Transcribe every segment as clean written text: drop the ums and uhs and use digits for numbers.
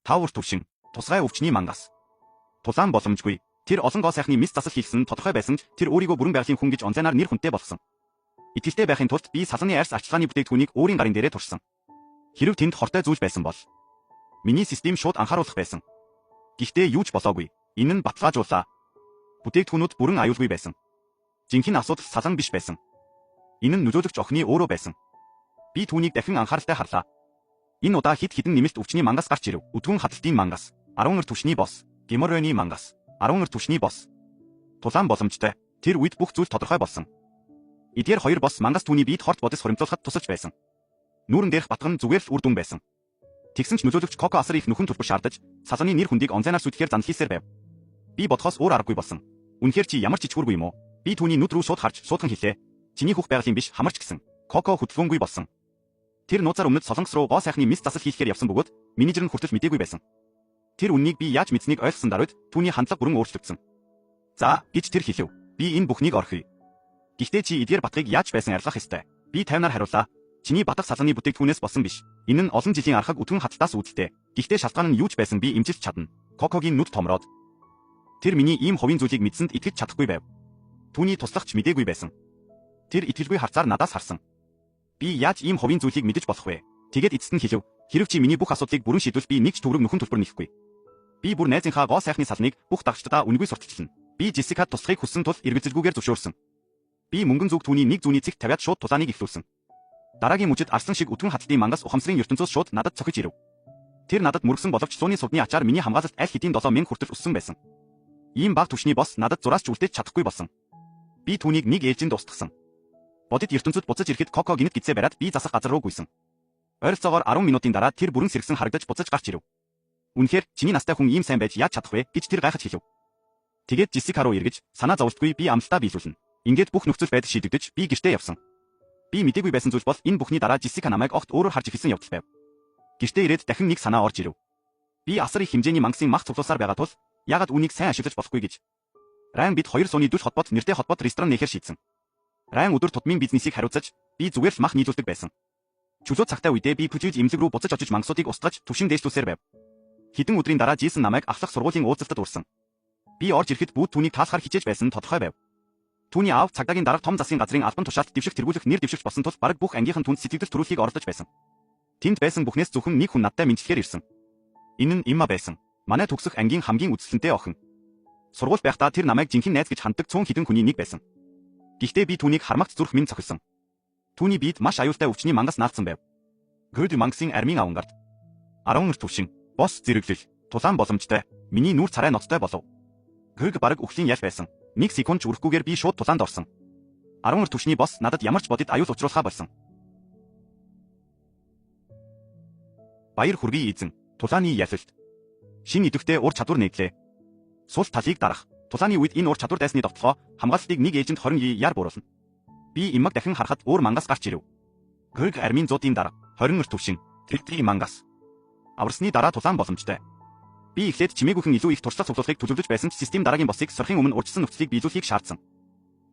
Тавар төвшин. Тусгай өвчний мангас. Тулаан боломжгүй. Тэр олон гоо сайхны мис засал хийлсэн тодорхой байсан ч тэр өөрийгөө бүрэн байгалийн хүн гэж онцайнаар нэр хүнтэй болгосон. Итгэлтэй байхын тулд би саланы арьс арчилгааны бүтээгдэхүүнийг өөрийн гарын дээрээ туршсан. Хэрв тэнд хортой зүйл байсан бол миний систем шууд анхааруулах байсан. Гэхдээ юу ч болоогүй. Энэ нь баталгаажууллаа. Бүтээгдэхүүнүүд бүрэн аюулгүй байсан. Жинхэнэ асуудал салан биш байсан. Энэ нь нөлөөлөгч охины өөрөө байсан. Би түүнийг дахин анхааралтай харлаа. Энэ удаа хэд хэдэн нэмэлт өвчний мангас гарч ирэв. Өдгөн хаталтын мангас, 12 түвшний бос, геморройны мангас, 12 түвшний бос. Тулаан боломжтой. Тэр үед бүх зүйл тодорхой болсон. Эдгээр хоёр бос мангас түүний биед хорт бодис хуримтлуулахад тусалж байсан. Нүүрэн дээрх батга нь зүгээр л үр дүн байсан. Тэгсэн ч нөлөөлөгч Коко асар их нөхөн төлбөр шаардаж, саланы нэр хүндийг онцайнаар сүйтгэхээр занал хийсээр байв. Би бодохоос өөр аргагүй болсон. Үнэхээр чи ямар ч ичгүүргүй юм уу? Би түүний нүд рүү шууд харж шуудхан хэлээ. Чиний хүүх байгалийн биш хамарч гэсэн. Коко хөдөлгөөнгүй болсон. Тэр нууцаар өмнөд Солонгос руу гоо сайхны мис засал хийхээр явсан бөгөөд менежер нь хүртэл мдээгүй байсан. Тэр үннийг би яаж мэдсэнийг ойлгосон даруйд түүний хандлага бүрэн өөрчлөгдсөн. За гэж тэр хэлэв. Би энэ бүхнийг орхиё. Гэхдээ чи эдгээр батгыг яаж байсан арилгах ёстой. Би тайвнаар хариуллаа. Чиний батга саланы бүтээгдэхүүнээс болсон биш. Энэ нь олон жилийн архаг өтгөн хаталтаас үүдэлтэй. Гэхдээ шалтгаан нь юу ч байсан би эмчилж чадна. Кокогийн нүд томроод тэр миний ийм хувийн зүйлийг мэдсэнд итгэж чадахгүй байв. Түүний туслахч мдээгүй байсан. Тэр итгэлгүй харцаар надаас харсан. Би яаж ийм хувийн зүйлийг мэдэж болох вэ? Тэгээд эцэст нь хэлэв. Хэрв чи миний бүх асуудлыг бүрэн шийдвэл би нэг ч төгрөг нөхөн төлбөр нэхгүй. Би бүр найзынхаа гоо сайхны салныг бүх дагчдаа үнэгүй сурталчилна. Би Джессикад туслахыг хүссэн тул эргэлзэлгүйгээр зөвшөөрсөн. Би мөнгөн зүг түүний нэг зүүнний цэгт тавиад шууд тулааныг эхлүүлсэн. Дараагийн мөчид арслан шиг өтгөн хаталтын мангас ухамсарын ертөнцөөс шууд надад цохиж ирэв. Тэр надад мөргсөн боловч сууны сувдны ачаар миний хамгаалалт аль хэдийн 7000 хүртэл өссөн байсан. Ийм бага түвшний бос надад зураас ч үлдээж чадахгүй болсон. Би түүнийг нэг ээлжинд устгасан. Бодит ертөнцөд буцаж ирэхэд Коко гинэт гидсээ бариад би засах газар руу гүйсэн. Ойролцоогоор 10 минутын дараа тэр бүрэн сэргсэн харагдаж буцаж гарч ирэв. Үнэхээр чиний настай хүн ийм сайн байж яаж чадах вэ гэж тэр гайхаж хэлэв. Тэгээд Джессика руу эргэж санаа зовлтгүй би амлалтаа биелүүлнэ. Ингээд бүх нөхцөл байдал шийдэгдэж би гэртээ явсан. Би мдээгүй байсан зүйл бол энэ бүхний дараа Джессика намайг огт өөрөөр харж эхэлсэн явдал байв. Гэртээ ирээд дахин нэг санаа орж ирэв. Би асар их хэмжээний мангасын мах цуглуулсаар байгаа тул яагаад үүнийг сайн ашиглаж болохгүй гэж. Райн бид хоёр сууны дүл холбоот нэртэй холбоот ресторан нээхээр шийдсэн. Райн өдөр тутмын бизнесийг хариуцаж би зүгээр л мах нийлүүлдэг байсан. Чөлөө цагтай үедээ би бүжиж имлэг рүү буцаж очиж мангасуудыг устгаж түвшин дээшлүүлсээр байв. Хэдэн өдрийн дараа Джейсон намайг ахлах сургуулийн уулзалтад урьсан. Би орж ирэхэд бүгд түүнийг таалахар хичээж байсан нь тодорхой байв. Түүний аав цагдаагийн дарга том засгийн газрын албан тушаалт дэвших тэргүүлэх нэр дэвшигч болсон тул бараг бүх ангийнхан түүнд сэтгэгдэл төрүүлэхийг оролдож байсан. Тэнд байсан бүхнээс зөвхөн нэг хүн надтай мэндчилэхээр ирсэн. Энэ нь Эмма байсан. Манай төгсөх ангийн хамгийн үзэсгэлэнтэй охин. Сургууль байхдаа тэр намайг жинхэнэ найз гэж ханддаг цөөн хэдэн хүний нэг байсан. Гэхдээ би түүнийг хармагц зүрх минь цохилсон. Түүний биед маш аюултай өвчний мангас наалдсан байв. Гүд мангасын армийн авангард. 12 түвшин, бос зэрэглэл, тулаан боломжтой, миний нүүр царай ноцтой болов. Гүг бараг үхлийн ял байсан. Нэг секунд ч үрэхгүйгээр би шууд тулаанд орсон. 12 түвшний бос надад ямар ч бодит аюул учруулахаа болсон. Баяр хүргэе эзэн. Тулааны ялалт. Шин идэвхтэй ур чадвар нэгдлээ. Сул талыг дарах. Тулааны үед энэ ур чадвар дайсны довтлогоо хамгаалалтыг нэг ээлжинд 20 яар бууруулна. Би Эммаг дахин харахад өөр мангас гарч ирэв. Гүг армийн зуудын дарга 22 түвшин, Тэгтгий мангас. Аварсны дараа тулаан боломжтой. Би эхлээд чимээгүйхэн илүү их туршлага цуглуулахыг төлөвлөж байсан ч систем дараагийн боссыг сорихын өмнө урьдчилсан нөхцөлийг биелүүлэхийг шаардсан.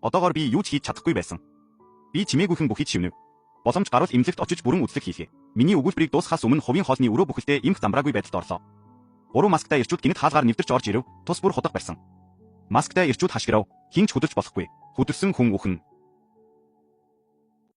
Одоогоор би юу ч хийж чадахгүй байсан. Би чимээгүйхэн бүхийд шивнэв. Боломж гарвал эмнэлэгт очиж бүрэн үзлэг хийлээ. Миний өгүүлбэрийг дуусгахаас өмнө хувийн хоолны өрөө бүхэлдээ эмх замбраагүй байдалд орлоо. Гурван масктай эрчүүд гинэт хаалгаар нэвтэрч орж ирэв. Тус бүр худах барьсан. Масктай эрчүүд хашгирав. Хэн ч хөдөлж болохгүй. Хөдөлсөн хүн үхэн.